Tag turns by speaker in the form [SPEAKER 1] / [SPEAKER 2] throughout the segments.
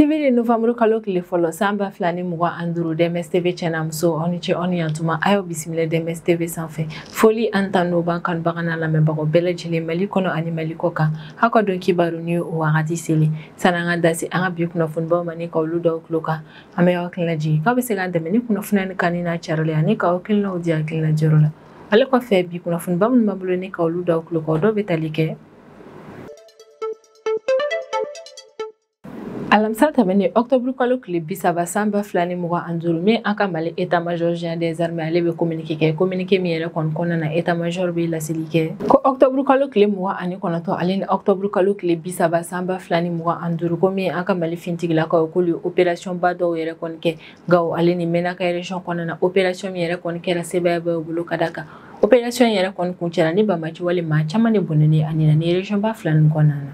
[SPEAKER 1] Sibiri novembre kalo tile fɔlɔ san 2025 DMS TV cɛnamuso aw ni ce aw ni yantuma a y'aw bisimila DMS TV sanfɛ. Foli an ta n'o b'an kanubaga n'a lamɛnbagaw bɛɛ lajɛlen Mali kɔnɔ ani Mali kɔ kan. Aw ka don kibaru ni o wagati seli. Sanni an ka da se an ka bi kunnafonibaw ma ni ka olu d'aw tulo kan. An bɛ aw hakilina jigin k'aw bɛ se k'an dɛmɛ ni kunnafoniya ni kanu n'a carili ani k'aw hakilinaw di hakilina jɔyɔrɔ la. Ale kɔfɛ bi kunnafoniba minnu b'an bolo ni ka olu d'aw tulo kan o dɔw bɛ tali kɛ. Alamisa tɛmɛnen octobre kalo tile 30 san 2025 min an ka Mali état-major général des armées ale bɛ communiqué kɛ communiqué min yɛrɛ kɔni kɔnɔna na état-major bɛ laseli kɛ ko octobre kalo tile 29 ale ni octobre kalo tile 30 san 2025 ko min an ka Mali fintigilakaw k'olu ye opération ba dɔw yɛrɛ kɔni kɛ Gao ale ni Menaka région kɔnɔna na opération min yɛrɛ kɔni kɛra sebaaya b'u bolo ka da kan opération yɛrɛ kɔni kuncɛra ni banbaanci wale maa caman de bɔnɛnen a ni na ni région ba fila ninnu kɔnɔna na.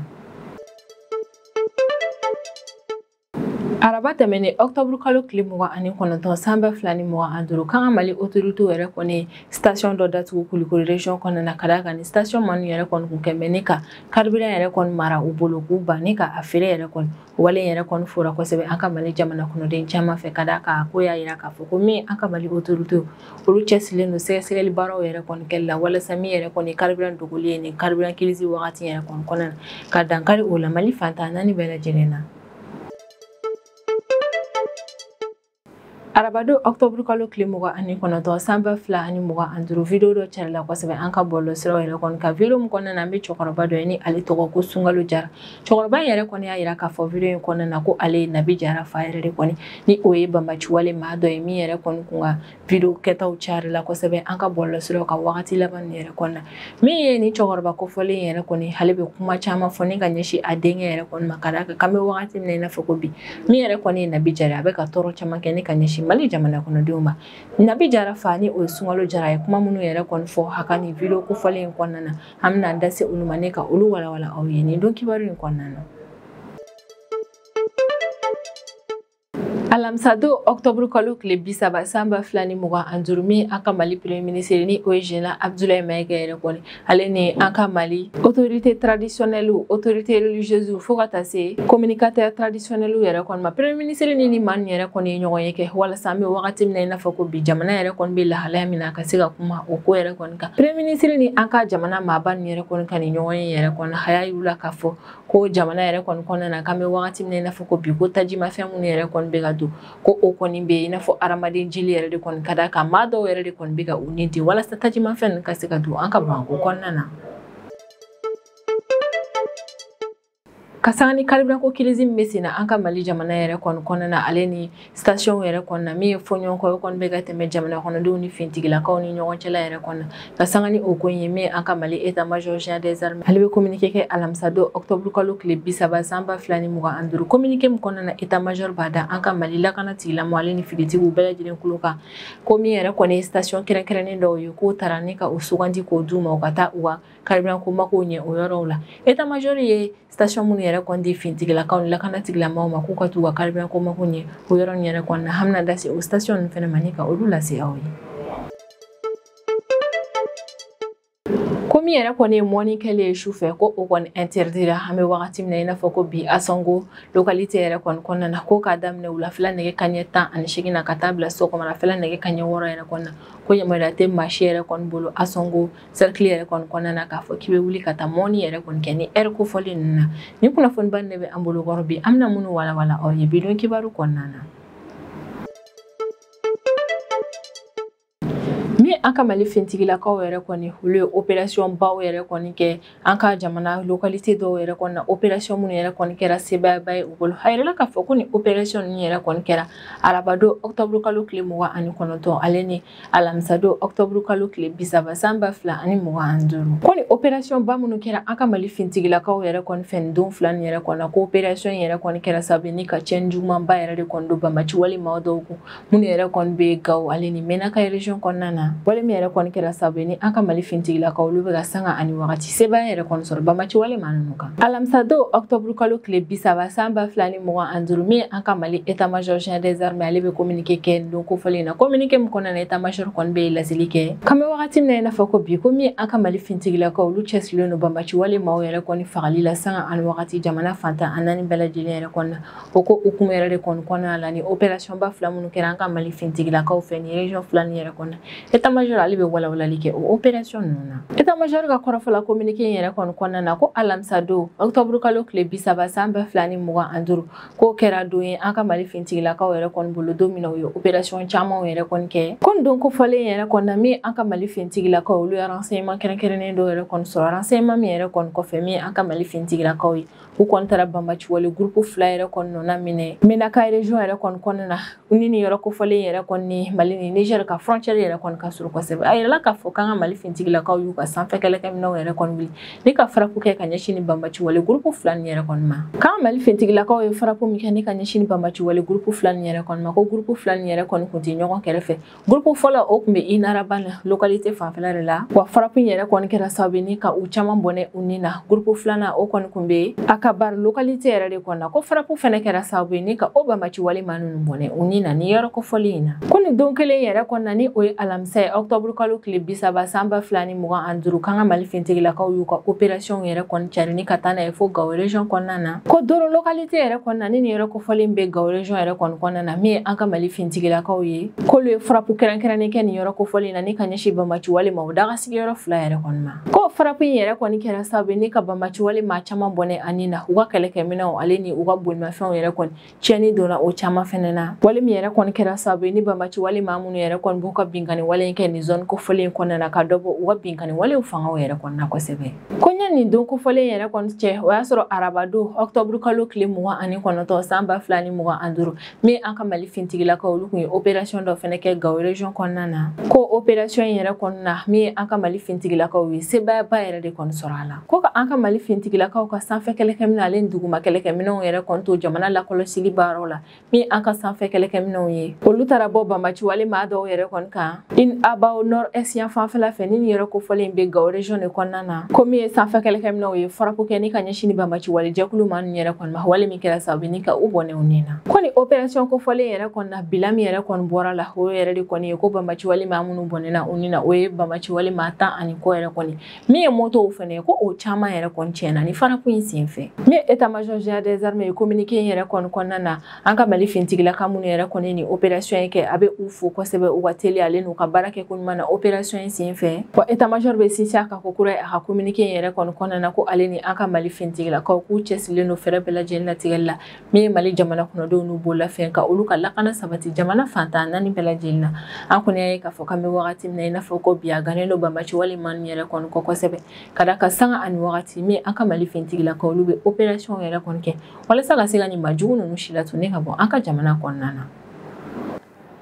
[SPEAKER 1] Araba tɛmɛnen octobre kalo tile 29 san 2025 k'an ka Mali autorité yɛrɛ kɔni station dɔ datugu Kulikoro région kɔnɔna na ka d'a kan ni station maa ninnu yɛrɛ kɔni kun kɛn bɛ ni ka carburant yɛrɛ kɔni mara u bolo k'u ban ni ka a feere yɛrɛ kɔni wale yɛrɛ kɔni fora kosɛbɛ an ka Mali jamana kɔnɔden caman fɛ ka d'a kan ko y'a yira k'a fɔ ko min an ka Mali autorité olu cɛsirilen don sɛgɛsɛgɛli baaraw yɛrɛ kɔni kɛli la walasa min yɛrɛ kɔni carburant dogoli ye nin carburant crise wagati yɛrɛ kɔni kɔnɔna na ka dankari o la Mali fantan naani bɛɛ lajɛlen na. Arabado octobre kalo tile 29 san 2025 video dɔ carila kosɛbɛ an ka bɔlɔlɔsiraw yɛrɛ kɔni kan video min kɔnɔna na an bɛ cɛkɔrɔba dɔ ye ni ale tɔgɔ ko Sunkalo Jara. Cɛkɔrɔba in yɛrɛ kɔni y'a yira k'a fɔ video in kɔnɔna na ko ale ye Nabi Jara fa yɛrɛ de kɔni ni o ye banbaanci wale maa dɔ ye min yɛrɛ kɔni kun ka video kɛtaw carila kosɛbɛ an ka bɔlɔlɔsiraw kan wagati laban nin yɛrɛ kɔnɔna. Min ye nin cɛkɔrɔba kofɔlen yɛrɛ kɔni ale bɛ kuma caman fɔ ni ka ɲɛsin a denkɛ yɛrɛ kɔni ma ka d'a kan k'an bɛ wagati min na i n'a fɔ ko bi min yɛrɛ kɔni ye Nabi Jara a bɛ ka tɔɔrɔ caman kɛ ni ka ɲɛsin Mali jamana kɔnɔdenw ma. Nabi Jara fa ni o ye Sunkalo Jara ye kuma minnu yɛrɛ kɔni fɔ a ka nin video kofɔlen in kɔnɔna na an bɛna an da se olu ma ne ka olu walawala aw ye nin don kibaru in kɔnɔna na. Alamisadon octobre kalo tile 30 san 2025 min an ka Mali premier ministre ni o ye Général Abdoulaye Maïga yɛrɛ kɔni ale ni an ka Mali autorité traditionnelle autorité religieuse fo ka taa se communicateur traditionnel yɛrɛ kɔni ma premier ministre ni maa ninnu yɛrɛ kɔni ye ɲɔgɔn ye kɛ walasa an bɛ wagati min na i n'a fɔ ko bi jamana yɛrɛ kɔni bɛ lahalaya min na ka se ka kuma o ko yɛrɛ kɔni kan. Premier ministre ni an ka jamana maaba ninnu yɛrɛ kɔni ka nin ɲɔgɔn ye yɛrɛ kɔni a y'a yir'u la k'a fɔ ko jamana yɛrɛ kɔni kɔnɔna na k'an bɛ wagati min na i n'a fɔ ko bi ko tajimafɛn minnu yɛrɛ kɔni bɛ ka don ko o kɔni bɛ i n'a fɔ hadamaden jeli yɛrɛ de kɔni ka d'a kan maa dɔw yɛrɛ de kɔni bɛ ka u ni di walasa tajimafɛn ninnu ka se ka don an ka Bamakɔ kɔnɔna na. Ka sanga ni carburant ko crise min bɛ sen na an ka Mali jamana yɛrɛ kɔni kɔnɔna na ale ni station yɛrɛ kɔnɔna na min ye fɔɲɔgɔnkɔ ye kɔni bɛ ka tɛmɛ jamana kɔnɔdenw ni fintigilakaw ni ɲɔgɔn cɛla yɛrɛ kɔnɔna ka sanga ni o ko in ye min an ka Mali état-major général des armées ale bɛ communiqué kɛ alamisadon octobre kalo tile 30 san 2025 communiqué min kɔnɔna na état-major b'a da an ka Mali lakana tigilamɔgɔ ale ni finitigiw bɛɛ lajɛlen kulo kan ko min yɛrɛ kɔni ye station kɛrɛnkɛrɛnnen dɔw ye k'o taara ni ka o sugandi k'o d'u ma u ka taa u ka carburant ko makow ɲɛ o yɔrɔw la. État-major ye station minnu yɛrɛ kɔni di fintigilakaw ni lakana tigilamɔgɔw ma k'u ka t'u ka carburant ko mako ɲɛ o yɔrɔ ninnu yɛrɛ kɔnɔna na an bɛna da se o station ninnu fɛnɛ ma ni ka olu lase aw ye. Ko min yɛrɛ kɔni ye mɔni kɛlen ye su fɛ ko o kɔni interdira an bɛ wagati min na i n'a fɔ ko bi Asango localité yɛrɛ kɔni kɔnɔna na ko k'a daminɛ wulafɛla nɛgɛ kanɲɛ 18 na ka taa bila sɔgɔmadafɛla nɛgɛ kanɲɛ 6 yɛrɛ kɔnɔna na ko yamaruya tɛ maa si yɛrɛ kɔni bolo Asango cercle yɛrɛ kɔni kɔnɔna na k'a fɔ k'i bɛ wuli ka taa mɔni yɛrɛ kɔni kɛ ni heure kofɔlen ninnu na. Nin kunnafoniba de bɛ an bolo kɔrɔ bi an bɛna minnu walawala aw ye bi don kibaru kɔnɔna na. Min an ka Mali fintigilakaw yɛrɛ kɔni olu ye opération baw yɛrɛ kɔni kɛ an ka jamana localité dɔw yɛrɛ kɔni na opération minnu yɛrɛ kɔni kɛra sebaayaba ye u bolo. A yirala k'a fɔ ko nin opération ninnu yɛrɛ kɔni kɛra arabadon octobre kalo tile 29 ale ni alamisadon octobre kalo tile 30 san 2025. Ko nin opération ba minnu kɛra an ka Mali fintigilakaw yɛrɛ kɔni fɛ nin don fila nin yɛrɛ kɔni na ko opération yɛrɛ kɔni kɛra sababu ye ni ka tiɲɛni jugumanba yɛrɛ de kɔni don banbaanci wale maa dɔw kun minnu yɛrɛ kɔni bɛ Gao ale ni Menaka région kɔnɔna na. na. Wale min yɛrɛ kɔni kɛra sababu ye ni an ka Mali fintigilakaw olu bɛ ka sanga ani wagati sebaaya yɛrɛ kɔni sɔrɔ banbaanci wale maa ninnu kan. Alamisa don octobre kalo tile 30 san 2025, min an ka Mali état-major général des armées ale bɛ communiqué kɛ nin don kofɔlen in na. Communiqué min kɔnɔna na, état-major kɔni bɛ laseli kɛ k'an bɛ wagati min na i n'a fɔ ko bi, ko min an ka Mali fintigilakaw olu cɛsirilen don banbaanci wale maaw yɛrɛ kɔni fagali la sanga ani wagati jamana fantan a naani bɛɛ lajɛlen yɛrɛ kɔni na. O ko hukumu yɛrɛ de kɔni kɔnɔna la, ni opération ba fila minnu kɛra an ka Mali fintigilakaw fɛ ni région fila nin yɛrɛ kɔnɔ, état-major ale bɛ walawalali kɛ o opération ninnu na. État-major ka kɔrɔfɔ la communiqué in yɛrɛ kɔni kɔnɔna na, ko alamisa don octobre kalo tile 30 san 2025, k'o kɛra don ye an ka Mali fintigilakaw yɛrɛ kɔni bolo, don min na u ye opération camanw yɛrɛ kɔni kɛ. Ko nin don kofɔlen yɛrɛ kɔni na, min an ka Mali fintigilakaw olu ye renseignement kɛrɛnkɛrɛnnen dɔw yɛrɛ kɔni sɔrɔ, renseignement min yɛrɛ kɔni kɔfɛ, min an ka Mali fintigilakaw ye u kɔni taara banbaanci wale groupe fila yɛrɛ kɔni nɔna minɛ Menaka région yɛrɛ kɔni kɔnɔna na, ni yɔrɔ kofɔlen yɛrɛ kɔni ni Mali ni Niger ka frontière yɛrɛ kɔni ka surun kosɛbɛ. A yirala k'a fɔ k'an ka Mali fintigilakaw y'u ka sanfɛ kɛlɛkɛminɛnw yɛrɛ kɔni wuli ni ka frappe kɛ ka ɲɛsin ni banbaanci wale groupe fila nin yɛrɛ kɔni ma. K'an ka Mali fintigilakaw ye frappe min kɛ ni ka ɲɛsin ni banbaanci wale groupe fila nin yɛrɛ kɔni ma, ko groupe fila nin yɛrɛ kɔni kun tɛ ɲɔgɔn kɛrɛfɛ. Groupe fɔlɔ o kun bɛ Inaraban localité fanfɛla de la, wa frappe in yɛrɛ kɔni kɛra sababu ye ni ka u caman bɔnɛ u ni na. Groupe filanan o kɔni kun bɛ Akabar localité yɛrɛ de kɔnɔ na, ko frappe fɛnɛ kɛra sababu ye ni ka o banbaanci wale maa ninnu bɔnɛ u ni na ni yɔrɔ kofɔlen in na. Ko nin don kelen yɛrɛ kɔni na, ni o ye alamisa ye octobre kalo tile 30 san 2025, k'an ka Mali fintigilakaw y'u ka opération yɛrɛ kɔni cari ni ka taa n'a ye fo Gao région kɔnɔna na. Ko Doro localité yɛrɛ kɔnɔna na, ni nin yɔrɔ kofɔlen bɛ Gao région yɛrɛ kɔni kɔnɔna na, min ye an ka Mali fintigilakaw ye, k'olu ye frappe kɛrɛnkɛrɛnnen kɛ nin yɔrɔ kofɔlen na ni ka ɲɛsin banbaanci wale ma o daga sigiyɔrɔ fila yɛrɛ kɔni ma. Ko frappe in yɛrɛ kɔni kɛra sababu ye ni ka banbaanci wale maa caman bɔnɛ ani na, u ka kɛlɛkɛminɛnw ale ni u ka bolimafɛnw yɛrɛ kɔni tiɲɛni donna o caman fɛnɛ na. Wale min yɛrɛ kɔni kɛra sababu ye ni banbaanci wale maa minnu yɛrɛ kɔni b'u ka binkanni wale in kɛ nin zone kofɔlen kɔnɔna na, ka dɔ bɔ u ka binkanni walew fangaw yɛrɛ kɔni na kosɛbɛ. Ko ɲɛ nin don kofɔlen yɛrɛ kɔni cɛ, o y'a sɔrɔ arabado octobre kalo tile 29 san 2025, min an ka Mali fintigilakaw olu kun ye opération dɔ fɛnɛ kɛ Gao région kɔnɔna na. Ko opération in yɛrɛ kɔnɔna na, min ye an ka Mali fintigilakaw ye sebaayaba yɛrɛ de kɔni sɔrɔ a la. Ko ka an ka Mali fintigilakaw ka sanfɛ kɛlɛkɛminɛn ale ni duguma kɛlɛkɛminɛnw yɛrɛ kɔni to jamana lakɔlɔsili baaraw la, min an ka sanfɛ kɛlɛkɛminɛnw ye olu taara bɔ banbaanci wale maa dɔw yɛrɛ kɔni kan in Abaw nord est yan fanfɛla fɛ, ni nin yɔrɔ kofɔlen bɛ Gao région de kɔnɔna na. Ko min ye sanfɛ kɛlɛkɛminɛnw ye frappe kɛ ni ka ɲɛsin ni banbaanci wale jɛkulu maa ninnu yɛrɛ kɔni ma, wale min kɛra sababu ni ka u bɔnɛ u ni na. Ko ni opération kofɔlen yɛrɛ kɔni na, bilan min yɛrɛ kɔni bɔra la, o yɛrɛ de kɔni ye ko banbaanci wale maa minnu bɔnɛna u ni na, o ye banbaanci wale maa 10 ani kɔ yɛrɛ kɔni, min ye motow fɛnɛ ye, ko o caman yɛrɛ kɔni tiɲɛna ni frappe in sen fɛ. Min ye état-major général des armées ye communiqué in yɛrɛ kɔni kɔnɔna na, an ka Mali fintigilaka minnu yɛrɛ kɔni ni opération in kɛ, a bɛ u fo kosɛbɛ u ka teli ale n'u ka baara kɛ ko ɲuman na opération in sen fɛ. Wa état-major bɛ sinsin a kan ko kura ye a ka communiqué in yɛrɛ kɔni kɔnɔna na, ko ale ni an ka Mali fintigilakaw k'u cɛsirilen don fɛɛrɛ bɛɛ lajɛlen latigɛli la, min ye Mali jamana kɔnɔdenw n'u bololafɛn ka olu ka lakana sabati jamana fantan naani bɛɛ lajɛlen na. An kɔni y'a ye k'a fɔ k'an bɛ wagati min na i n'a fɔ ko bi, a gannen don banbaanci wale maa ninnu yɛrɛ kɔni kɔ kosɛbɛ, ka d'a kan sanga ani wagati min an ka Mali fintigilakaw olu bɛ opération yɛrɛ kɔni kɛ walasa ka se ka nin maajugu ninnu si latunu ka bɔ an ka jamana kɔnɔna na.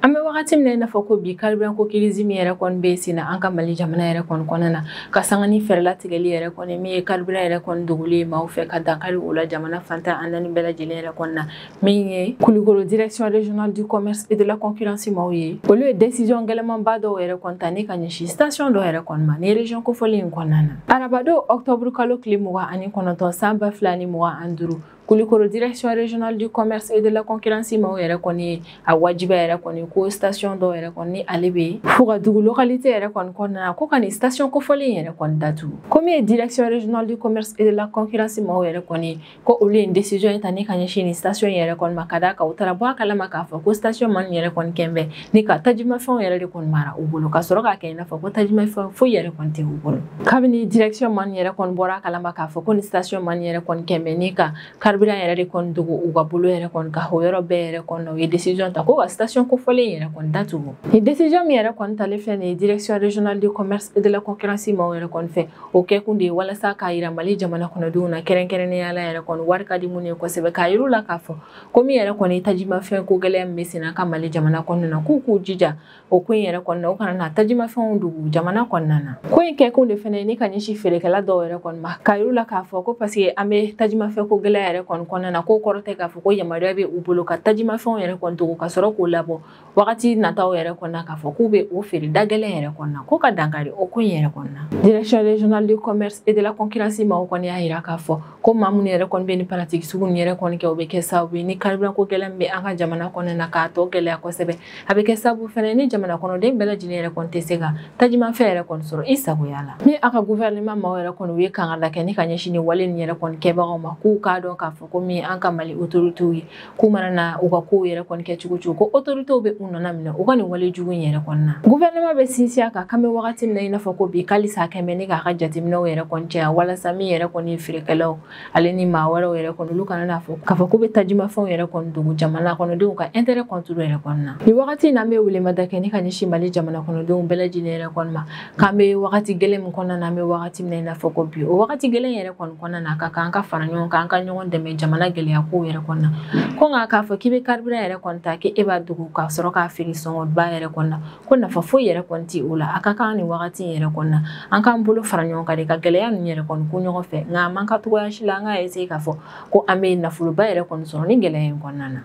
[SPEAKER 1] An bɛ wagati min na i n'a fɔ ko bi, carburant ko crise min yɛrɛ kɔni bɛ sen na an ka Mali jamana yɛrɛ kɔni kɔnɔna na, ka sanga ni fɛɛrɛ latigɛli yɛrɛ kɔni min ye carburant yɛrɛ kɔni dogolen ye maaw fɛ ka dankari o la jamana fantan an naani bɛɛ lajɛlen yɛrɛ kɔni na, min ye Kulukoro direction régionale du commerce et de la concurrence maaw ye, olu ye décision gɛlɛmanba dɔw yɛrɛ kɔni ta ni ka ɲɛsin station dɔw yɛrɛ kɔni ma ni région kofɔlen in kɔnɔna na. Arabado octobre kalo tile 29 san 2025, Kulukoro direction régionale du commerce et de la concurrence maaw yɛrɛ kɔni ye a wajibiya yɛrɛ kɔni ko station dɔw yɛrɛ kɔni ni ale bɛ Fugadugu localité yɛrɛ kɔni kɔnɔna na, ko ka nin station kofɔlen yɛrɛ kɔni datugu. Ko min ye direction régionale du commerce et de la concurrence maaw yɛrɛ kɔni, ko olu ye décision in ta ni ka ɲɛsin nin station yɛrɛ kɔni ma, ka d'a kan u taara bɔ a kalama k'a fɔ ko station maa ninnu yɛrɛ kɔni kɛn bɛ ni ka tajimafɛnw yɛrɛ de kɔni mara u bolo, ka sɔrɔ k'a kɛ i n'a fɔ ko tajimafɛn foyi yɛrɛ kɔni tɛ u bolo. Kabini direction maa ninnu yɛrɛ kɔni bɔra a kalama k'a fɔ ko nin station maa ninnu yɛrɛ kɔni kɛn bɛ ni ka carburant yɛrɛ de kɔni dogo u ka bolo yɛrɛ kɔni kan, o yɔrɔ bɛɛ yɛrɛ kɔni na u ye décision ta ko ka station kofɔlen yɛrɛ kɔni datugu. Nin décision min yɛrɛ kɔni talen filɛ nin ye direction régionale du commerce et de la concurrence maaw yɛrɛ kɔni fɛ, o kɛkun de ye walasa k'a yira Mali jamana kɔnɔdenw na, kɛrɛnkɛrɛnnenya la yɛrɛ kɔni wari ka di minnu ye kosɛbɛ, k'a yir'u la k'a fɔ ko min yɛrɛ kɔni tajimafɛn ko gɛlɛya min bɛ sen na ka Mali jamana kɔnɔna na, k'u k'u jija o ko in yɛrɛ kɔni na, u kana na tajimafɛnw dogo jamana kɔnɔna na. Ko in kɛkun de fɛnɛ ye ni ka ɲɛsin feerekɛla dɔw yɛrɛ kɔni ma, k'a yir'u la k'a fɔ ko parce que an bɛ tajimafɛn ko gɛlɛya yɛrɛ kɔni kɔnɔna na, k'o kɔrɔ tɛ k'a fɔ ko yamaruya bɛ u bolo ka tajimafɛnw yɛrɛ kɔni dogo ka sɔrɔ k'o labɔ wagati nataw yɛrɛ kɔnɔna k'a fɔ k'u bɛ o feere da gɛlɛn yɛrɛ kɔnɔna, ko ka dankari o ko in yɛrɛ kɔnɔna. Direction régionale du commerce et de la concurrence maaw kɔni y'a jira k'a fɔ ko maa minnu yɛrɛ kɔni bɛ ni paratigi sugu ninnu yɛrɛ kɔni kɛ, o bɛ kɛ sababu ye ni carburant ko gɛlɛn bɛ an ka jamana kɔnɔna na k'a tɔ gɛlɛya kosɛbɛ. A bɛ kɛ sababu fɛnɛ ni jamana kɔnɔden bɛɛ lajɛlen yɛrɛ kɔni tɛ se ka tajimafɛn yɛrɛ kɔni sɔrɔ i sagoya la. Ni a ka gouvernement maaw yɛrɛ kɔni u ye kangarida kɛ ni ka ɲɛsin ni wale nin yɛrɛ kɔni kɛbagaw ma, k'u k'a dɔn k'a fɔ ko min an ka Mali autorités ye, k'u mana na u ka kow yɛrɛ kɔni kɛ cogo cogo, ko autorités bɛ u nɔna minɛ u ka nin wale jugu in yɛrɛ kɔni na. Gouvernement bɛ sinsin a kan k'an bɛ wagati min na i n'a fɔ ko bi, k'alisa a kɛn bɛ ni k'a ka jateminɛw yɛrɛ kɔni caya walasa min yɛrɛ kɔni ye feerekɛlaw ale ni maa wɛrɛw yɛrɛ kɔni olu kana n'a fɔ k'a fɔ k'u bɛ tajimafɛnw yɛrɛ kɔni dogo jamana kɔnɔdenw ka intérêt contre yɛrɛ kɔni na. Nin wagati in na, an bɛ welemada kɛ ni ka ɲɛsin Mali jamana kɔnɔdenw bɛɛ lajɛlen yɛrɛ kɔni ma, k'an bɛ wagati gɛlɛn min kɔnɔna na, an bɛ wagati min na i n'a fɔ ko bi, o wagati gɛlɛn yɛrɛ kɔni kɔnɔna na, ka kan an ka fara ɲɔgɔn kan, an ka ɲɔgɔn dɛmɛ jamana gɛlɛya kow yɛrɛ kɔnɔna na. Ko nka k'a fɔ k'i bɛ carburant yɛrɛ kɔni ta k'e b'a dogo ka sɔrɔ k'a feere sɔngɔba yɛrɛ kɔni na, ko nafa foyi yɛrɛ kɔni tɛ o la. A ka kan nin wagati in yɛrɛ kɔni na, an k'an bolo fara ɲɔgɔn kan de ka gɛlɛya ninnu yɛrɛ kɔni kun ɲɔgɔn fɛ, nka a man kan cogoya si la an k'a essayer k'a fɔ ko an bɛ nafoloba yɛrɛ kɔni sɔrɔ ni gɛlɛya in kɔnɔna na.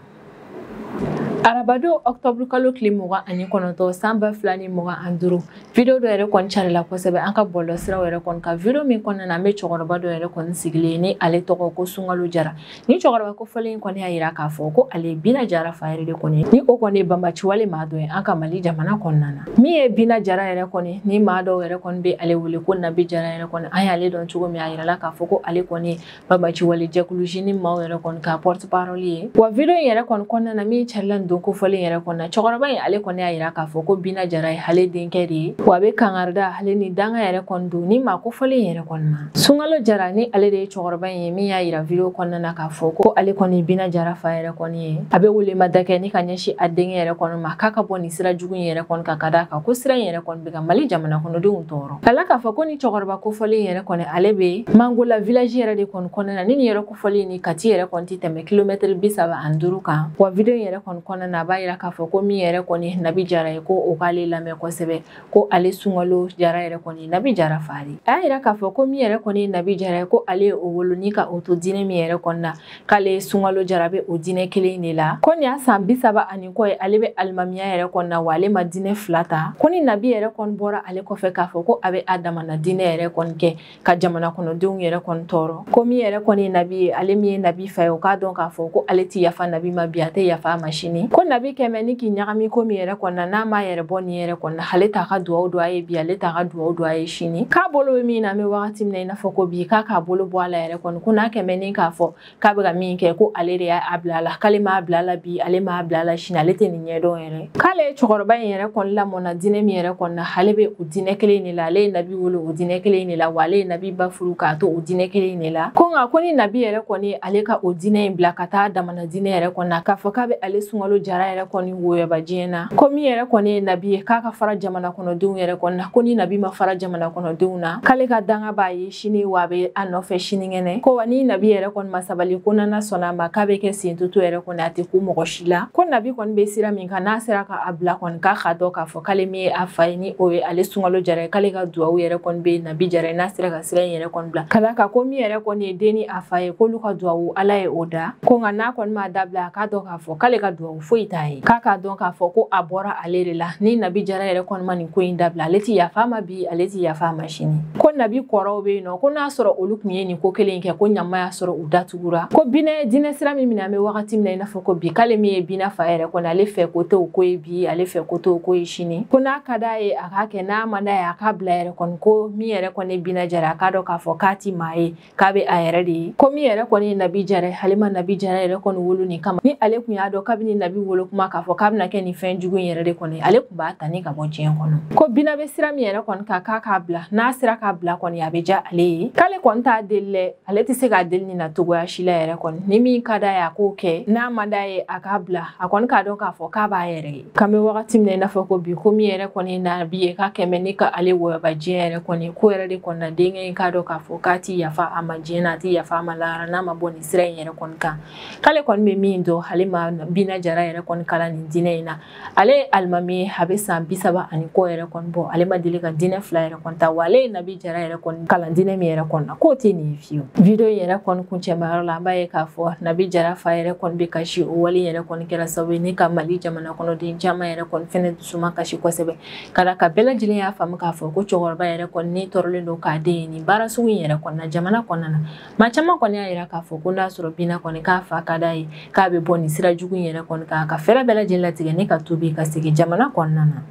[SPEAKER 1] Arabadon octobre kalo tile 29 san 2025, video dɔ yɛrɛ kɔni carila kosɛbɛ an ka bɔlɔlɔsiraw yɛrɛ kɔni kan. Video min kɔnɔna na, an bɛ cɛkɔrɔba dɔ yɛrɛ kɔni sigilen ni ale tɔgɔ ko Sunkalo Jara. Ni cɛkɔrɔba kofɔlen in kɔni y'a jira k'a fɔ ko ale Bina Jara fa yɛrɛ de kɔni, ni o kɔni ye banbaciwale maa dɔ ye an ka Mali jamana kɔnɔna na. Min ye Bina Jara yɛrɛ kɔni, ni maa dɔw yɛrɛ kɔni bɛ ale wele ko Nabi Jara yɛrɛ kɔni, an y'ale dɔn cogo min, a yirala k'a fɔ ko ale kɔni banbaciwale jɛkulu jini maaw yɛrɛ kɔni ka porte parole ye. Wa video in yɛrɛ kɔni kɔnɔna na, min carila nin don kofɔlen yɛrɛ kɔnɔna, cɛkɔrɔba in ale kɔni y'a jira k'a fɔ ko Bina Jara ye ale denkɛ de ye, wa a bɛ kangarida ale ni danga yɛrɛ kɔni don ni maa kofɔlen yɛrɛ kɔni ma. Sunkalo Jara ni ale de ye cɛkɔrɔba in ye min y'a jira video kɔnɔna na k'a fɔ ko ale kɔni Bina Jara fa yɛrɛ kɔni ye, a bɛ welemada kɛ ni ka ɲɛsin a denkɛ yɛrɛ kɔni ma k'a ka bɔ nin sira jugu in yɛrɛ kɔni kan, ka d'a kan ko sira in yɛrɛ kɔni bɛ ka Mali jamana kɔnɔdenw tɔɔrɔ. Ka la k'a fɔ ko ni cɛkɔrɔba kofɔlen yɛrɛ kɔni ale bɛ Mangola village yɛrɛ de kɔni kɔnɔna na, ni nin yɛrɛ kofɔlen ni Kati yɛrɛ kɔni tɛ tɛmɛ kilomɛtiri 35 kan. Wa video in yɛrɛ kɔni kɔnɔna na, a b'a jira k'a fɔ ko min yɛrɛ kɔni Nabi Jara ye, ko o k'ale lamɛn kosɛbɛ, ko ale Sunkalo Jara yɛrɛ kɔni Nabi Jara fa de. A y'a jira k'a fɔ ko min yɛrɛ kɔni Nabi Jara ye, ko ale ye o wolo ni ka o to diinɛ min yɛrɛ kɔni na, k'ale Sunkalo Jara bɛ o diinɛ kelen de la. Ko nin y'a san 30 ani kɔ ye ale bɛ alimamiya yɛrɛ kɔni na, wa ale ma diinɛ fila ta. Ko ni Nabi yɛrɛ kɔni bɔra ale kɔfɛ k'a fɔ ko a bɛ a damana diinɛ yɛrɛ kɔni kɛ ka jamana kɔnɔdenw yɛrɛ kɔni tɔɔrɔ, ko min yɛrɛ kɔni Nabi ye, ale min ye Nabi fa ye, o k'a dɔn k'a fɔ ko ale ti yafa Nabi ma bi, a tɛ yafa a ma sini. Ko Nabi kɛmɛ ni k'i ɲagami ko min yɛrɛ kɔni na, n'a m'a yɛrɛ bɔ nin yɛrɛ kɔni na, ale t'a ka duwawu don a ye bi, ale t'a ka duwawu don a ye sini. K'a bolo bɛ min na, an bɛ wagati min na i n'a fɔ ko bi, k'a k'a bolo bɔ a la yɛrɛ kɔni, ko n'a kɛmɛ ni k'a fɔ k'a bɛ ka min kɛ, ko ale de y'a bila a la, k'ale m'a bila a la bi, ale m'a bila a la sini, ale tɛ nin ɲɛdɔn yɛrɛ. K'ale ye cɛkɔrɔba in yɛrɛ kɔni lamɔna diinɛ min yɛrɛ kɔni na, ale bɛ o diinɛ kelen de la, ale ye Nabi wolo o diinɛ kelen de la, wa ale ye Nabi ba furu k'a to o diinɛ kelen de la. Ko nka ko ni Nabi yɛrɛ kɔni ale ka o diinɛ in bila ka taa damana diinɛ yɛrɛ kɔni na, k'a fɔ k'a bɛ ale Sunkalo Jara yɛrɛ kɔni woyɔba diɲɛ na, ko min yɛrɛ kɔni ye Nabi ye, k'a ka fara jamana kɔnɔdenw yɛrɛ kɔni na, ko ni Nabi ma fara jamana kɔnɔdenw na, k'ale ka danga b'a ye sini, wa a bɛ a nɔfɛ sinikɛnɛ. Ko wa ni Nabi yɛrɛ kɔni ma sabali, ko n'Ala sɔnna a ma k'a bɛ kɛ sentutu yɛrɛ kɔni, a tɛ ku mɔgɔ si la. Ko Nabi kɔni bɛ sira min kan, n'a sera k'a bila kɔni, k'a k'a dɔn k'a fɔ k'ale min ye a fa ye, ni o ye ale Sunkalo Jara ye, k'ale ka duwawu yɛrɛ kɔni bɛ Nabi Jara ye, n'a sera ka sira in yɛrɛ kɔni bila, ka d'a kan ko min yɛrɛ kɔni ye den ni a fa ye, k'olu ka duwawu Ala ye o da. Ko nka n'a kɔni m'a dabila, a k'a dɔn k'a fɔ k'ale ka duwawu foyi t'a ye, k'a k'a dɔn k'a fɔ ko a bɔra ale de la. Ni Nabi Jara yɛrɛ kɔni ma nin ko in dabila, ale ti yafa a ma bi, ale ti yafa a ma sini. Ko Nabi kɔrɔw bɛ yen nɔ, ko n'a sɔrɔ olu tun ye nin ko kelen in kɛ, ko ɲama y'a sɔrɔ u datugura. Ko Bina ye diinɛ sira min minɛ, an bɛ wagati min na i n'a fɔ ko bi, k'ale min ye Bina fa yɛrɛ kɔni, ale fɛ ko tɛ o ko ye bi, ale fɛ ko tɛ o ko ye sini. Ko n'a ka d'a ye a k'a kɛ, n'a man d'a ye a k'a bila yɛrɛ kɔni. Ko min yɛrɛ kɔni ye Bina Jara, a k'a dɔn k'a fɔ k'a ti maa ye, k'a bɛ a yɛrɛ de ye. Ko min yɛrɛ kɔni ye Nabi Jara ye, ale ma Nabi Jara yɛrɛ kɔni wolo nin kama. Ni ale kun y'a dɔn kabini Nabi wolo kuma k'a fɔ k'a bɛna kɛ nin fɛn jugu in yɛrɛ de kɔni, ale kun b'a ta ni ka bɔ diɲɛ kɔnɔ. Ko Bina bɛ sira min yɛrɛ kɔni kan, k'a k'a bila, n'a sera k'a bila kɔni, a bɛ diya ale ye. K'ale kɔni t'a deli dɛ, ale tɛ se k'a deli nin na cogoya si la yɛrɛ kɔni. Ni min ka d'a ye a k'o kɛ, n'a man d'a ye a k'a bila, a kɔni k'a dɔn k'a fɔ k'a b'a yɛrɛ ye. K'an bɛ wagati min na i n'a fɔ ko bi, ko min yɛrɛ kɔni Nabi ye, k'a kɛmɛ ni ka ale wɔyɔba diɲɛ yɛrɛ kɔni, ko yɛrɛ de kɔni na denkɛ in k'a dɔn k'a fɔ k'a ti yafa a ma diɲɛ na, a ti yafa a ma lahara, n'a ma bɔ nin sira in yɛrɛ kɔni kan. K'ale kɔni bɛ min dɔn, ale ma Bina Jara Jara yɛrɛ kɔni kalan nin diinɛ in na. Ale ye alimami ye, a bɛ san 30 ani kɔ yɛrɛ kɔni bɔ. Ale ma deli ka diinɛ fila yɛrɛ kɔni ta, wa ale ye Nabi Jara yɛrɛ kɔni kalan diinɛ min yɛrɛ kɔni na, k'o tɛ nin ye fiyewu. Video in yɛrɛ kɔni kuncɛmayɔrɔ la, an b'a ye k'a fɔ Nabi Jara fa yɛrɛ kɔni bɛ kasi. O wale yɛrɛ kɔni kɛra sababu ye ni ka Mali jamana kɔnɔden caman yɛrɛ kɔni fɛnɛ dusuma kasi kosɛbɛ, ka da ka bɛɛ lajɛlen y'a faamu k'a fɔ ko cɛkɔrɔba yɛrɛ kɔni ni tɔɔrɔlen don k'a den ye nin baara sugu in yɛrɛ kɔni na jamana kɔnɔna na. Maa caman kɔni y'a yira k'a fɔ ko n'a sɔrɔ Bina kɔni k'a fa ka d'a ye, k'a bɛ bɔ nin sira jugu in yɛrɛ kɔni kan, ka fɛɛrɛ bɛɛ lajɛlen latigɛ ni ka tubi ka segin jamana kɔnɔna na.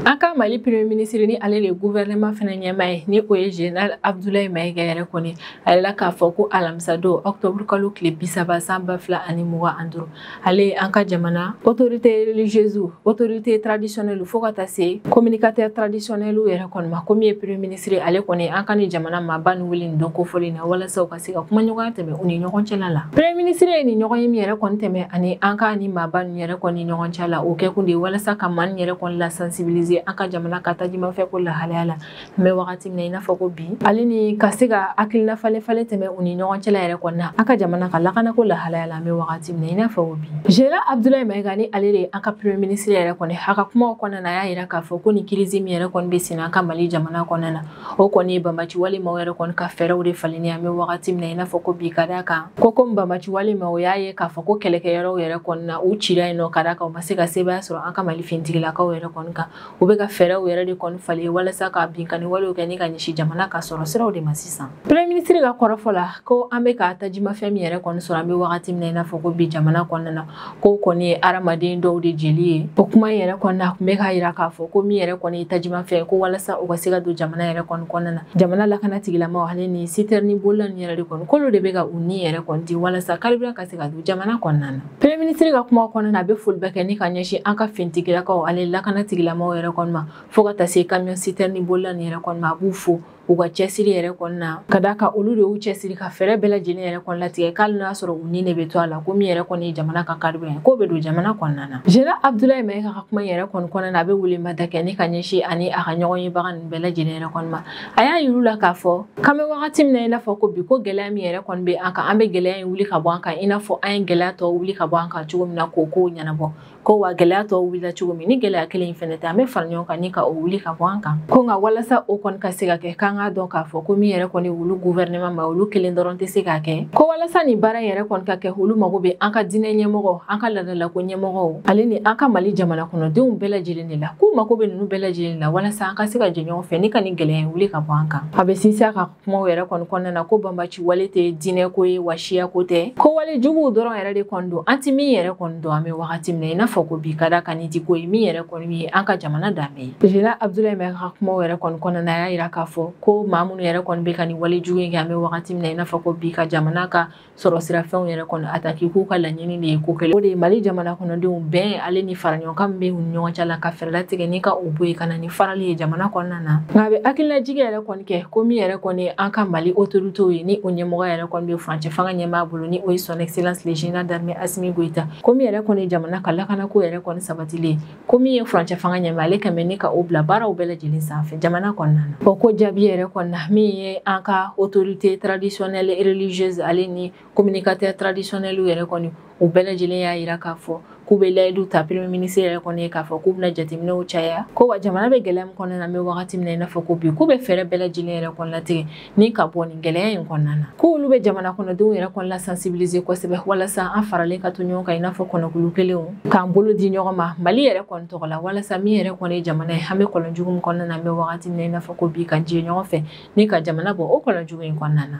[SPEAKER 1] An ka Mali premier ministre ni ale de gouvernement fana ɲɛmaa ye, ni o ye Général Abdoulaye Maïga yɛrɛ kɔni, a yɛrɛ k'a fɔ ko alamisa don octobre kalo tile 30 san 2025, ale an ka jamana autorité religieuse, autorité traditionnelle, fo ka taa se communicateur traditionnel yɛrɛ kɔni ma, ko min ye premier ministre ale kɔni an ka ni jamana maaba ni wele nin don kofɔlen na, walasa u ka se ka kumaɲɔgɔnya tɛmɛ u ni ɲɔgɔn cɛla la. Premier ministre ye nin ɲɔgɔn ye min yɛrɛ kɔni tɛmɛ ani an ka ni maaba ni yɛrɛ kɔni ɲɔgɔn cɛ la, o kɛkun de ye walasa ka maa ni yɛrɛ kɔni la sensibiliser an ka jamana ka tajimafɛn ko lahalaya la an bɛ wagati min na i n'a fɔ ko bi, ale ni ka se ka hakilina falen falen tɛmɛ u ni ɲɔgɔn cɛla yɛrɛ kɔni na an ka jamana ka lakanako lahalaya la an bɛ wagati min na i n'a fɔ ko bi. Général Abdoulaye Maïga ni ale de ye an ka premier ministre yɛrɛ kɔni, a ka kumaw kɔnɔna na, a y'a yira k'a fɔ ko nin crise min yɛrɛ kɔni bɛ sen na an ka Mali jamana kɔnɔna na, o kɔni ye banbaci wale maaw yɛrɛ kɔni ka fɛɛrɛw de falenni an bɛ wagati min na i n'a fɔ ko bi, ka d'a kan ko komi banbaci wale maaw y'a ye k'a fɔ ko kɛlɛkɛyɔrɔw yɛrɛ kɔni na u cira yen nɔ, ka d'a kan u ma se ka sebaaya sɔrɔ an ka Mali finitigilakaw yɛrɛ kɔni kan, u bɛ ka fɛɛrɛw yɛrɛ de kɔni falen walasa ka binkanni walew kɛ ni ka ɲɛsin jamana ka sɔrɔ siraw de ma sisan. Premier ministre ka kɔrɔfɔ la ko an bɛ ka tajimafɛn min yɛrɛ kɔni sɔrɔ an bɛ wagati min na i n'a fɔ ko bi jamana kɔnɔna na, ko kɔni ye hadamaden dɔw de jeli ye. O kuma in yɛrɛ kɔni na, a tun bɛ k'a yira k'a fɔ ko min yɛrɛ kɔni ye tajimafɛn, ko walasa u ka se ka don jamana yɛrɛ kɔni kɔnɔna na, jamana lakana tigilamaw ale ni citerne bolila nin yɛrɛ de kɔni, k'olu de bɛ ka u ni yɛrɛ kɔni di walasa carburant ka se ka don jamana kɔnɔna na. Premier ministre ka kuma kɔnɔna na, a bɛ foli bɛ kɛ ni ka ɲɛsin an ka finitigilakaw ale lakana tigilamaw yɛrɛ kɔni ma, fo ka taa se camion citerne bolila nin yɛrɛ kɔni ma, a b'u fo u ka cɛsiri yɛrɛ kɔni na, ka d'a kan olu de y'u cɛsiri ka fɛɛrɛ bɛɛ lajɛlen yɛrɛ kɔni latigɛ, k'ale n'a sɔrɔ u ni de bɛ to a la, ko min yɛrɛ kɔni ye jamana ka carburant ye, k'o bɛ don jamana kɔnɔna na. Général Abdoulaye Maïga ka kuma yɛrɛ kɔni kɔnɔna na, a bɛ welemada kɛ ni ka ɲɛsin ani a ka ɲɔgɔn yebaga ninnu bɛɛ lajɛlen yɛrɛ kɔni ma. A y'a yir'u la k'a fɔ k'an bɛ wagati min na i n'a fɔ ko bi, ko gɛlɛya min yɛrɛ kɔni bɛ an kan, an bɛ gɛlɛya in wuli ka bɔ an kan i n'a fɔ an ye gɛlɛya tɔw wuli ka bɔ an kan cogo min na k'o kow ɲɛnabɔ, ko wa gɛlɛya tɔw wulila cogo min, ni gɛlɛya kelen in fɛnɛ tɛ, an bɛ fara ɲɔgɔn kan ni ka o wuli ka bɔ an kan. Ko nka walasa o kɔni ka se ka kɛ, k'an k'a dɔn k'a fɔ ko min yɛrɛ kɔni olu gouvernement ma, olu kelen dɔrɔn tɛ se k'a kɛ, ko walasa nin baara in yɛrɛ kɔni ka kɛ, olu mago bɛ an ka diinɛ ɲɛmɔgɔ, an ka laadalako ɲɛmɔgɔw ale ni an ka Mali jamana kɔnɔdenw bɛɛ lajɛlen de la, k'u mago bɛ ninnu bɛɛ lajɛlen la walasa an ka se ka jɛ ɲɔgɔn fɛ ni ka nin gɛlɛya in wuli ka bɔ an kan. A bɛ sinsin a ka kumaw yɛrɛ kɔni kɔnɔna na ko banbaci wale tɛ diinɛ ko ye, wa siya ko tɛ, ko wale juguw dɔrɔn yɛrɛ de kɔni don, an ti min yɛrɛ kɔni dɔn an bɛ wagati min na i n'a fɔ ko bi, ka d'a kan ni ti ko ye min yɛrɛ kɔni ye an ka jamana danbe ye. Général Abdoulaye Maïga ka kumaw yɛrɛ kɔni kɔnɔna na, a y'a yira k'a fɔ ko maa minnu yɛrɛ kɔni bɛ ka nin wale jugu in kɛ an bɛ wagati min na i n'a fɔ ko bi, ka jamana ka sɔrɔ sira fɛnw yɛrɛ kɔni ataki, k'u ka laɲini de ye ko kelen, o de ye Mali jamana kɔnɔdenw bɛn ale ni fara ɲɔgɔn kan min bɛ u ni ɲɔgɔn cɛ la, ka fɛɛrɛ latigɛ ni ka o bɔ yen ka na ni farali ye jamana kɔnɔna na. Nka a bɛ hakililajigin yɛrɛ kɔni kɛ ko min yɛrɛ kɔni ye an ka Mali autorités ye, ni o ɲɛmɔgɔ yɛrɛ kɔni bɛ furancɛ fanga ɲɛmaa bolo, ni o ye son excellence le général d'armée Assimi Goïta, ko min yɛrɛ kɔni ye jamana ka lakanako yɛrɛ kɔni sabatilen, ko min ye furancɛ fanga ɲɛmaa, ale kɛmɛ ni ka o bila baaraw bɛɛ lajɛlen sanfɛ jamana kɔnɔna na. O ko jaabi yɛrɛ kɔni na, min ye an ka autorité traditionnelle et religieuse ale ni communicateur traditionnel yɛrɛ kɔni, u bɛɛ lajɛlen y'a yira k'a fɔ k'u bɛ layidu ta premier ministre yɛrɛ kɔni ye k'a fɔ k'u bɛna jateminɛw caya, ko wa jamana bɛ gɛlɛya min kɔnɔna na an bɛ wagati min na i n'a fɔ ko bi, k'u bɛ fɛɛrɛ bɛɛ lajɛlen yɛrɛ kɔni latigɛ ni ka bɔ nin gɛlɛya in kɔnɔna na, k'olu bɛ jamana kɔnɔdenw yɛrɛ kɔni la sensibiliser kosɛbɛ walasa an faralen ka to ɲɔgɔn kan i n'a fɔ kɔnɔkulu kelenw, k'an bolo di ɲɔgɔn ma Mali yɛrɛ kɔni tɔgɔ la, walasa min yɛrɛ kɔni ye jamana ye, an bɛ kɔlɔn jugu min kɔnɔna na an bɛ wagati min na i n'a fɔ ko bi, ka jɛ ɲɔgɔn fɛ ni ka jamana bɔ o kɔlɔn jugu in kɔnɔna na.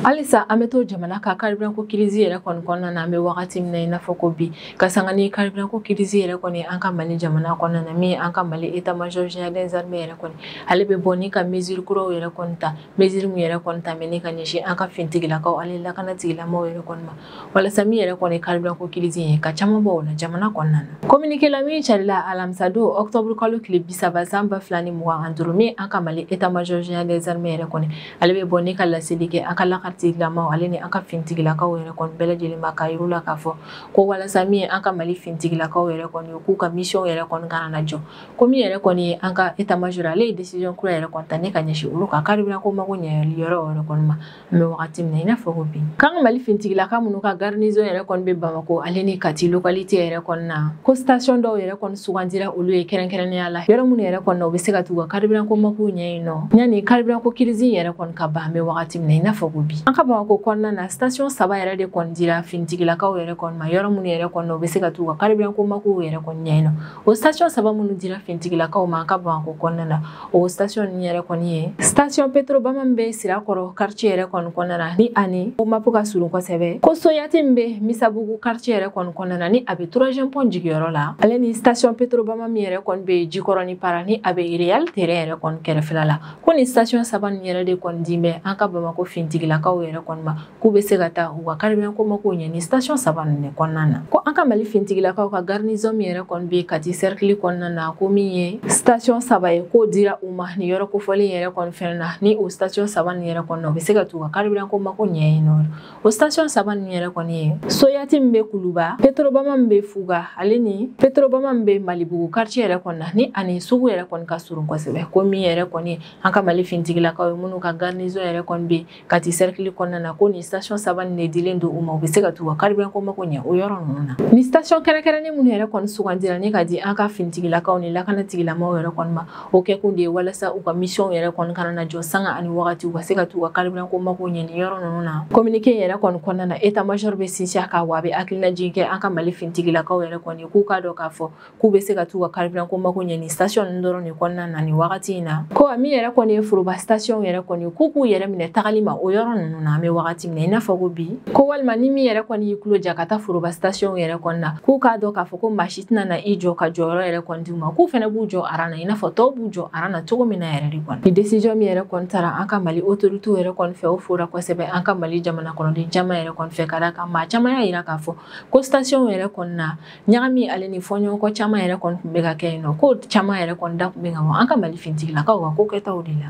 [SPEAKER 1] Halisa an bɛ to jamana ka carburant ko crise yɛrɛ kɔni kɔnɔna na an bɛ wagati min na i n'a fɔ ko bi, ka sanga ni carburant ko crise yɛrɛ kɔni an ka Mali jamana kɔnɔna na, min an ka Mali état major général des armées yɛrɛ kɔni, ale bɛ bɔ ni ka mesure kuraw yɛrɛ kɔni ta, mesure min yɛrɛ kɔni ta mɛ ni ka ɲɛsin an ka finitigilakaw ale lakana tigilamaw yɛrɛ kɔni ma, walasa min yɛrɛ kɔni carburant ko crise ye ka caman bɔ o la jamana kɔnɔna na. Communiqué la min carila alamisa don octobre kalo tile 30 san 2025, min an ka Mali état major général des armées yɛrɛ kɔni, ale bɛ bɔ ni ka laseli kɛ an ka lakana tigilamaaw ale ni an ka fintigilakaw yɛrɛ kɔni bɛɛ lajɛlen ma, k'a yir'u la k'a fɔ ko walasa min ye an ka Mali fintigilakaw yɛrɛ kɔni ye, k'u ka mission yɛrɛ kɔni kana na jɔ. Ko min yɛrɛ kɔni ye an ka état major, ale ye décision kura yɛrɛ kɔni ta ne ka ɲɛsin olu ka carburant ko mago ɲɛli yɔrɔ yɛrɛ kɔni ma. An bɛ wagati min na i n'a fɔ ko bi, k'an ka Mali fintigilaka minnu ka garnison yɛrɛ kɔni bɛ Bamako ale ni Kati localité yɛrɛ kɔni na, ko station dɔw yɛrɛ kɔni sugandira olu ye kɛrɛnkɛrɛnnenya la, yɔrɔ minnu yɛrɛ kɔni na u bɛ se ka t'u ka carburant ko mago ɲɛ yen nɔ yanni carburant ko crise yɛrɛ kɔni ka ban. An bɛ wagati min na i n'a fɔ ko bi, an ka Bamako kɔnɔna na, station 3 yɛrɛ de kɔni dira fintigilakaw yɛrɛ kɔni ma, yɔrɔ minnu yɛrɛ kɔni na u bɛ se ka t'u ka carburant ko mago yɛrɛ kɔni ɲɛ yen nɔ. O station 3 minnu dira fintigilakaw ma an ka Bamako kɔnɔna na, o station ninnu yɛrɛ kɔni ye station Petrobama min bɛ Sirakɔrɔ quartier yɛrɛ kɔni kɔnɔna na, ni ani o mapu ka surun kosɛbɛ, ko Soyati min bɛ Misabugu quartier yɛrɛ kɔni kɔnɔna na, ni a bɛ 3e pont jigiyɔrɔ la, ale ni station Petrobama min yɛrɛ kɔni bɛ Jikɔrɔni para, ni a bɛ Real terrain yɛrɛ kɔni kɛrɛfɛla la. Ko ni station 3 ninnu yɛrɛ de kɔni di bɛ an ka Bamako fintigilakaw yɛrɛ kɔni ma, k'u bɛ se ka taa u ka carburant ko mago ɲɛ ni station 3 ninnu de kɔnɔna na. Ko an ka Mali fintigilakaw ka garnison min yɛrɛ kɔni bɛ Kati cercle kɔnɔna na, ko min ye station 3 ye, k'o dira u ma ni yɔrɔ kofɔlen yɛrɛ kɔni fɛnɛ na, ni o station 3 ninnu yɛrɛ kɔni na u bɛ se ka t'u ka carburant ko mago ɲɛ yen nɔ. O station 3 ninnu yɛrɛ kɔni ye Soyati min bɛ Kuluba, Petrobama min bɛ Fuga, ale ni Petrobama min bɛ Malibugu quartier yɛrɛ kɔni na, ni ani sugu yɛrɛ kɔni ka surun kosɛbɛ. Ko min yɛrɛ kɔni an ka Mali fintigilakaw ye minnu ka garnison yɛrɛ kɔni bɛ Kati cercle kɔnɔna na, ko ni station 3 ninnu de dilen don u ma, u bɛ se ka t'u ka carburant ko mago ɲɛ o yɔrɔ ninnu na. Ni station kɛrɛnkɛrɛnnen minnu yɛrɛ kɔni sugandira ni ka di an ka fintigilakaw ni lakana tigilamaaw yɛrɛ kɔni ma, o kɛkun de ye walasa u ka mission yɛrɛ kɔni kana na jɔ sanga ani wagati, u ka se ka t'u ka carburant ko mago ɲɛ ni yɔrɔ ninnu na. Communiqué yɛrɛ kɔni kɔnɔna na, état major bɛ sinsin a kan, wa a bɛ hakilinajigin kɛ an ka Mali fintigilakaw yɛrɛ kɔni k'u k'a dɔn k'a fɔ k'u bɛ se ka t'u ka carburant ko mago ɲɛ ni station ninnu dɔrɔn de kɔnɔna na nin wagati in na. Ko min yɛrɛ kɔni ye foroba station yɛrɛ kɔni, k'u k'u yɛrɛ minɛ tagali ma o yɔrɔ ninnu na. An bɛ wagati min na i n'a fɔ ko bi, ko walima ni min yɛrɛ kɔni y'i tulo ja ka taa foroba station yɛrɛ kɔni na, k'u k'a dɔn k'a fɔ ko maa si tɛna na i jɔ ka jɔyɔrɔ yɛrɛ kɔni d'u ma, k'u fɛnɛ b'u jɔ aran na i n'a fɔ tɔw b'u jɔ aran na cogo min na yɛrɛ de kɔni. Ni décision min yɛrɛ kɔni taara an ka Mali autorités yɛrɛ kɔni fɛ, o fora kosɛbɛ an ka Mali jamana kɔnɔden caman yɛrɛ kɔni fɛ, ka d'a kan maa caman y'a yira k'a fɔ ko station yɛrɛ kɔni na, ɲagami ale ni fɔɲɔgɔnkɔ caman yɛrɛ kɔni tun bɛ ka kɛ yen nɔ, ko caman yɛrɛ kɔni da tun bɛ ka bɔ an ka Mali fintigilakaw ka ko kɛtaw de la.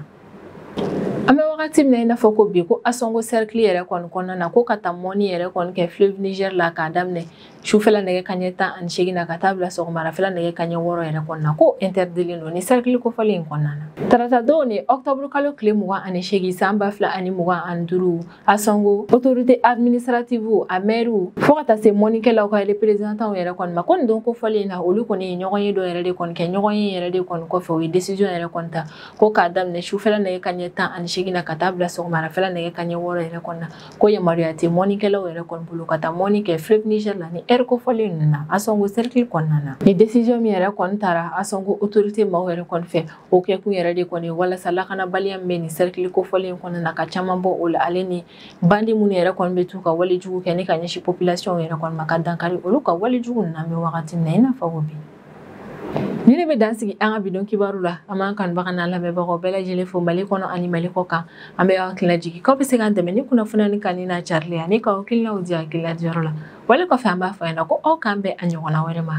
[SPEAKER 1] An bɛ wagati min na i n'a fɔ ko bi, ko Asongo cercle yɛrɛ kɔni kɔnɔna na, ko ka taa mɔni yɛrɛ kɔni kɛ fleuve Niger la k'a daminɛ sufɛla nɛgɛ kanɲɛ 18 na ka taa bila sɔgɔmarafɛla nɛgɛ kanɲɛ 6 yɛrɛ kɔnɔna na, ko interdilen don ni cercle kofɔlen in kɔnɔna na. Tarata don ni octobre kalo tile 28 san 2025, Asongo autorité administrative a maire fo ka taa se mɔnikɛlaw ka représentant yɛrɛ kɔni ma, ko nin don kofɔlen in na, olu kɔni ye ɲɔgɔn ye dɔ yɛrɛ de kɔni kɛ. Ɲɔgɔn ye yɛrɛ de kɔni kɔfɛ, u ye décision yɛrɛ kɔni ta ko k'a daminɛ sufɛla nɛgɛ kanɲɛ 18 na ka taa bila sɔgɔmarafɛla nɛgɛ kanɲɛ 6 yɛrɛ kɔni na, ko yamaruya tɛ mɔnikɛlaw yɛrɛ kɔni bolo ka taa mɔni kɛ fleuve Niger la ni heure kofɔlen ninnu na Asongo cercle kɔnɔna na. Ni décision min yɛrɛ kɔni taara Asongo autorité maaw yɛrɛ kɔni fɛ, o kɛkun yɛrɛ de kɔni walasa lakanabaliya min bɛ nin cercle kofɔlen kɔnɔna na, ka caman bɔ o la, ale ni bandi minnu yɛrɛ kɔni bɛ t'u ka walejugu kɛ ni ka ɲɛsin population yɛrɛ kɔni ma, ka dankari olu ka walejugu ninnu na. An bɛ wagati min na i n'a fɔ ko bi. Ni ne bɛ dan sigi an ka bidon kibaru la, an b'an kanubaga n'an lamɛnbagaw bɛɛ lajɛlen fo Mali kɔnɔ ani Mali kɔ kan. An bɛ aw hakilina jigin k'aw bɛ se k'an dɛmɛ ni kunnafoniya ni kanu n'a carili ye, ani k'aw hakilinaw di hakilina diyɔrɔ la. Wale kɔfɛ, an b'a fɔ aw ɲɛna ko aw k'an bɛn a ɲɔgɔnna wɛrɛ ma.